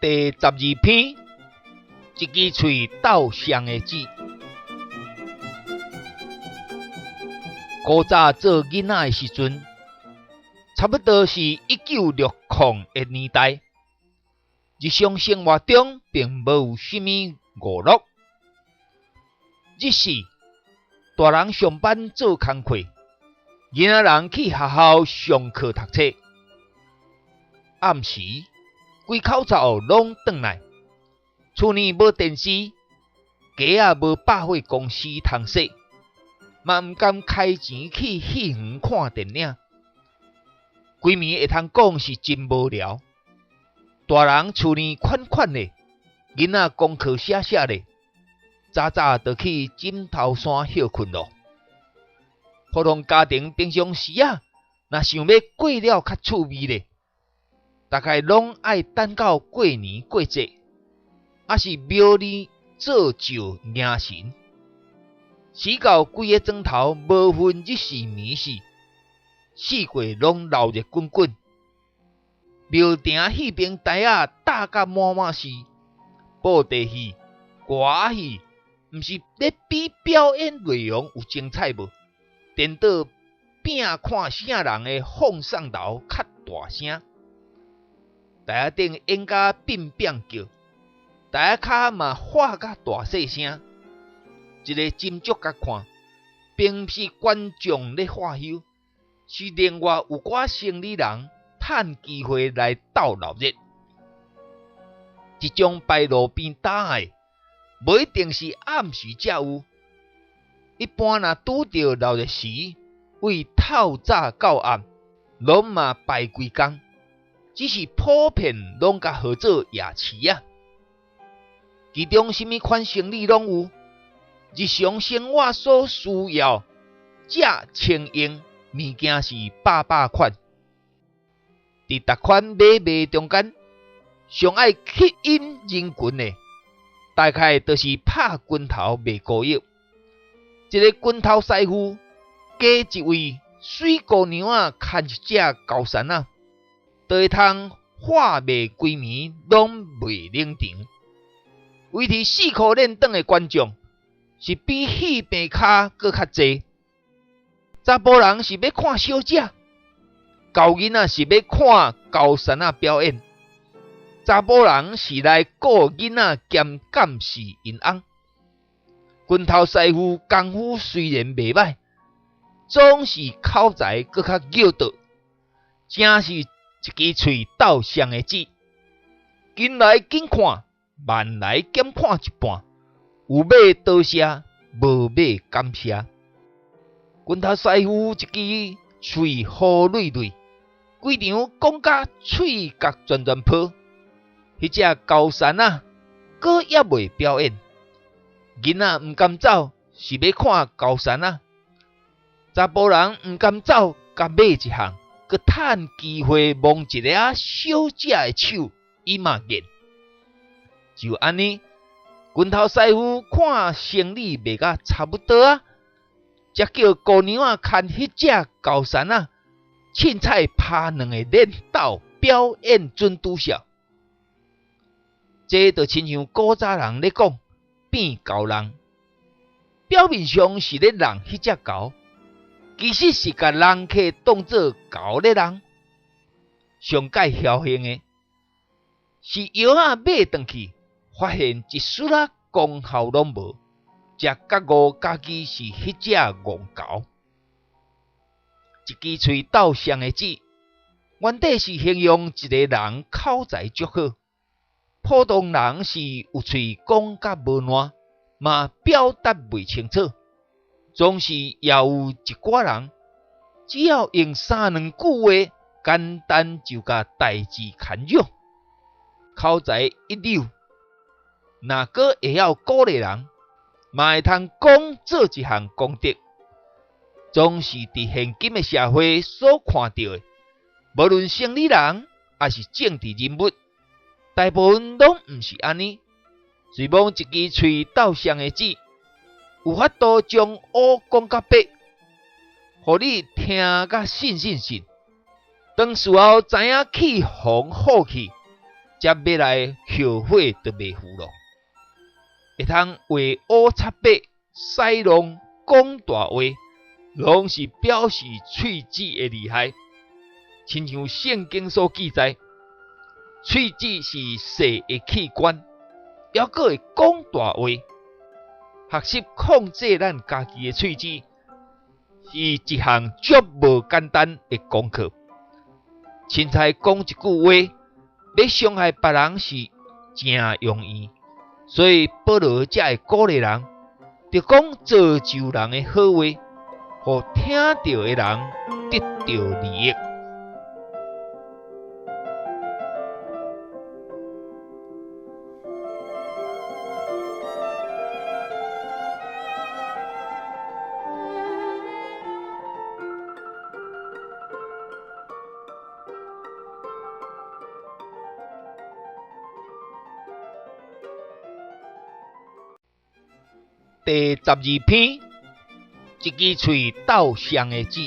第12篇，一支喙鬥双个舌。古早做囡仔的时阵，差不多是1960的年代，日常生活中并无有啥物娱乐，只是大人上班做工课，囡仔人去学校上课读册，暗时规口罩拢转来，厝里无电视，街仔无百货公司通踅，嘛毋甘开钱去戏院看电影。规暝会通讲是真无聊。大人厝里款款的，囡仔功课写写咧，早早就去枕头山歇睏咯。普通家庭平常时啊，若想欲过了较趣味咧，大概拢爱等到过年过节，抑是庙里做醮迎神，死到规个庄头无分日时暝时，四界拢闹热滚滚。庙埕戏棚台仔搭甲满满是，布袋戏、歌仔戏，毋是咧比表演内容有精彩无？颠倒拼看啥人的放送头较大声。台仔顶演甲变变叫，台仔跤嘛喊甲大细声。一个斟酌甲看，并毋是观众咧喝休，是另外有寡生理人趁机会来斗闹热。这种摆路边摊的，无一定是暗时才有。一般若拄著闹热时，为透早到暗，拢嘛摆规工。只是普遍拢共号做夜市啊。其中啥物款生理拢有，日常生活所需要食穿用物件是百百款。伫逐款买卖中间，上爱吸引人群的，大概就是拍拳头卖膏药。一个拳头师傅，加一位水姑娘仔，牵一只高山仔，就会通喊卖规暝拢袂冷场。维持4箍连转的观众，是比戏棚跤阁较济。查埔人是欲看小姐，猴囡仔是欲看高山仔表演。查埔人是来顾囡仔兼监视𪜶翁。拳头师傅功夫虽然袂䆀，总是口才阁较叫道，真是一支喙斗双个舌。紧来紧看，慢来减看一半，有买多谢，无买感谢。拳头师傅一支喙好锐锐，规场讲甲喙角全全泡。彼只高山仔，阁犹未表演。囡仔毋甘走，是欲看高山仔；查埔人毋甘走，共买一项，阁趁机会摸一下小姐的手，伊嘛瘾。就按呢，拳头师傅看生理卖甲差不多啊，才叫姑娘仔牵彼只高山仔，凊彩拍两个练斗表演准拄肖。这就亲像古早人咧讲变猴人，表面上是咧弄彼只猴，其实是共人客当做猴咧弄。上盖侥幸的是药仔买转去，发现一丝仔功效拢无，才觉悟家己是彼只戇猴。一支喙斗双个舌，原底是形容一个人口才足好。普通人是有喙讲甲无烂，嘛表达袂清楚。总是也有一寡人，只要用三两句话，简单就共代志牵了。口才一流，若阁会晓鼓励人，嘛会通讲做一项功德。总是伫现今的社会所看著的，无论生理人抑是政治人物，大部分拢毋是按呢。虽罔一支喙斗双个舌，有法度将乌讲甲白，予你听甲信信信。当事后知影气风好去，才欲來後悔就袂赴咯。會通畫烏插白、使弄講大話，攏是表示喙舌的厲害。親像聖經所記載，喙舌是細的器官，猶閣會講大話。學習控制咱家己的喙舌，是一項足無簡單的功課。凊彩講一句話，欲傷害別人是誠容易，所以保羅才會鼓勵人，著講造就人的好話，予聽著的人得著利益。第十二篇，一支喙鬥双的舌。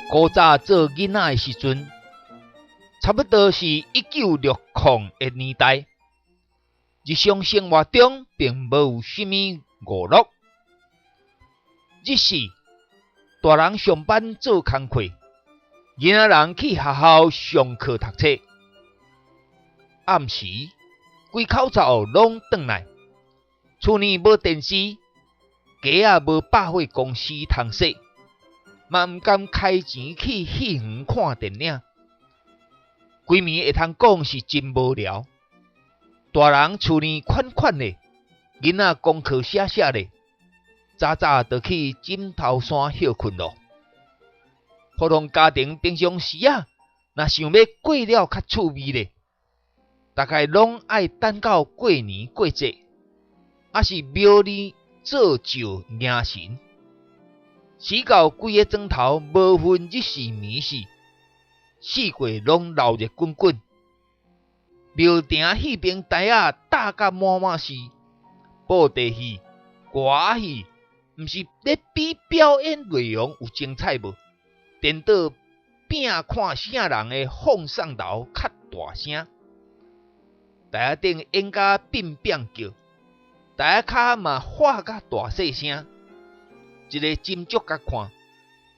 古早做囡仔的時陣，差不多是1960的年代。日常生活中並無有啥物娛樂，日時大人上班做工課，囡仔人去學校上課讀冊。暗時規口罩攏轉來，厝內無電視，街仔無百貨公司通踅，嘛毋甘開錢去戲院看電影。規暝會通講是真無聊。大人厝內款款的，囡仔功課寫寫咧，早早就去枕頭山歇睏咯。普通家庭平常時啊，若想欲過了較趣味咧，大概攏愛等到過年過節，抑是廟裡做醮迎神，死到規個鐘頭無分日時暝時，四界攏鬧熱滾滾。廟埕戲棚台仔搭甲滿滿是，布袋戲、歌仔戲，毋是咧比表演內容有精彩無？顛倒拼看啥人的放送頭較大聲，台仔頂演甲變變叫，台仔跤嘛喊甲大細聲，一个斟酌佮看，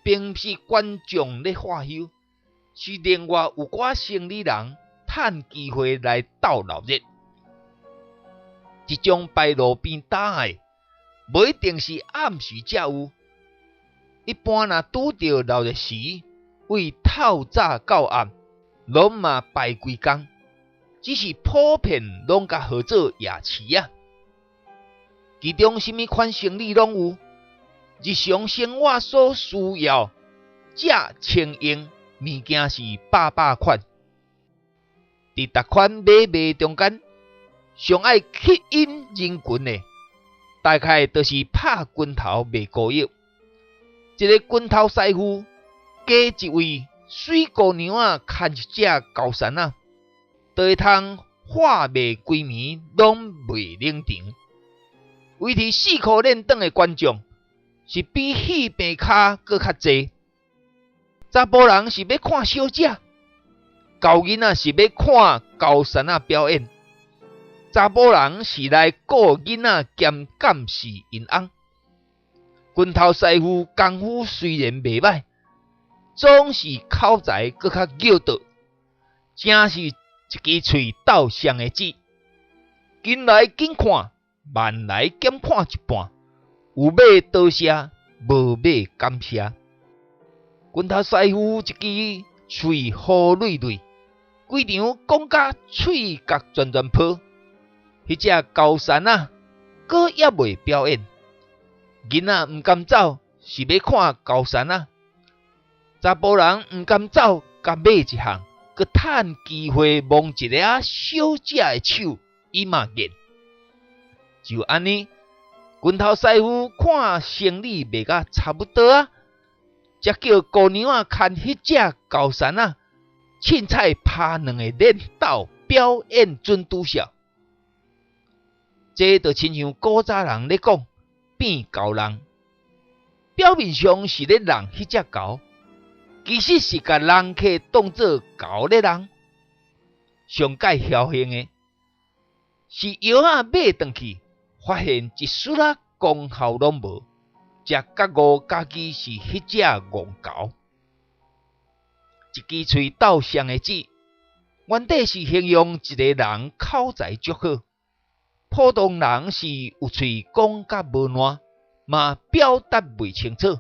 並毋是觀眾咧喝休，是另外有寡生理人趁機會來鬥鬧熱。這種擺路邊擔的，無一定是暗時才有。一般若拄著鬧熱時，為透早到暗，攏嘛擺規工，只是普遍攏共號做夜市仔。其中啥物款生理攏有，日常生活所需要，食穿用物件是百百款。佇逐款買賣中間，上愛吸引人群的，大概就是拍拳頭賣膏藥。一个拳頭師傅，加一位水姑娘仔，牽一隻高山仔，就會通喊賣規暝攏袂冷場。維持四箍連轉的觀眾，是比戲棚跤閣較濟。查埔人是欲看小姐，猴囡仔是欲看高山仔表演。查埔人是來顧囡仔兼監視𪜶翁。拳頭師傅功夫雖然袂䆀，總是口才閣較叫得，誠是一支喙鬥雙的舌。緊來緊看，慢來減看一半，有買多謝，無買感謝。拳頭師傅一支喙好銳銳，規場講甲喙角全全泡。彼隻高山仔，閣猶未表演，囡仔毋甘走，是欲看高山仔。查埔人毋甘走，共買一項，閣趁機會摸一下小姐的手，伊嘛癮。就按呢，拳頭師傅看生理賣甲差不多啊，才叫姑娘仔牽彼隻高山仔，凊彩拍兩個練鬥表演準拄數。這就親像古早人咧講變猴人，表面上是咧弄彼隻猴，其實是共人客當做猴咧弄。上蓋僥倖的是藥仔買轉去，發現一絲仔功效攏無，才覺悟家己是彼隻戇猴。一支喙鬥雙个舌，原底是形容一個人口才足好。普通人是有喙講甲無爛，嘛表達袂清楚。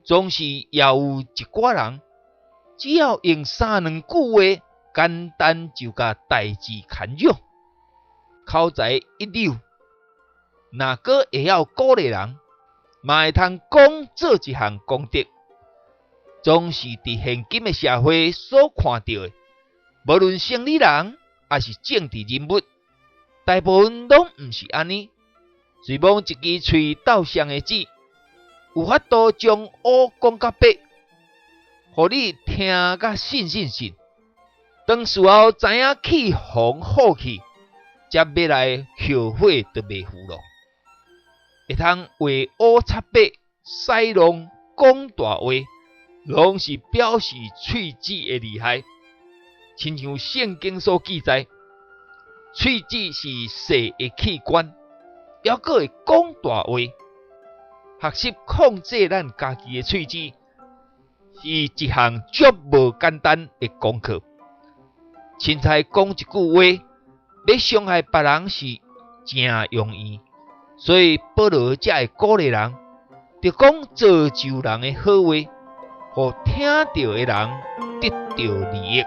總是也有一寡人，只要用三兩句話，簡單就共代誌牽擾。口才一流，若閣會曉鼓勵人，嘛會通講做一項功德。總是佇現今的社會所看著的，無論生理人抑是政治人物，大部分攏毋是按呢。雖罔一支喙鬥雙个舌，有法度將烏講甲白，予你聽甲信信信。當事後知影去予唬去，才欲來後悔就袂赴咯。會通畫烏插白、使弄講大話，攏是表示喙舌的厲害。親像聖經所記載，喙舌是細的器官，猶閣會講大話。學習控制咱家己的喙舌，是一項足無簡單的功課。凊彩講一句話，欲傷害別人是誠容易，所以保羅才會鼓勵人，著講造就人的好話，予聽著的人得著利益。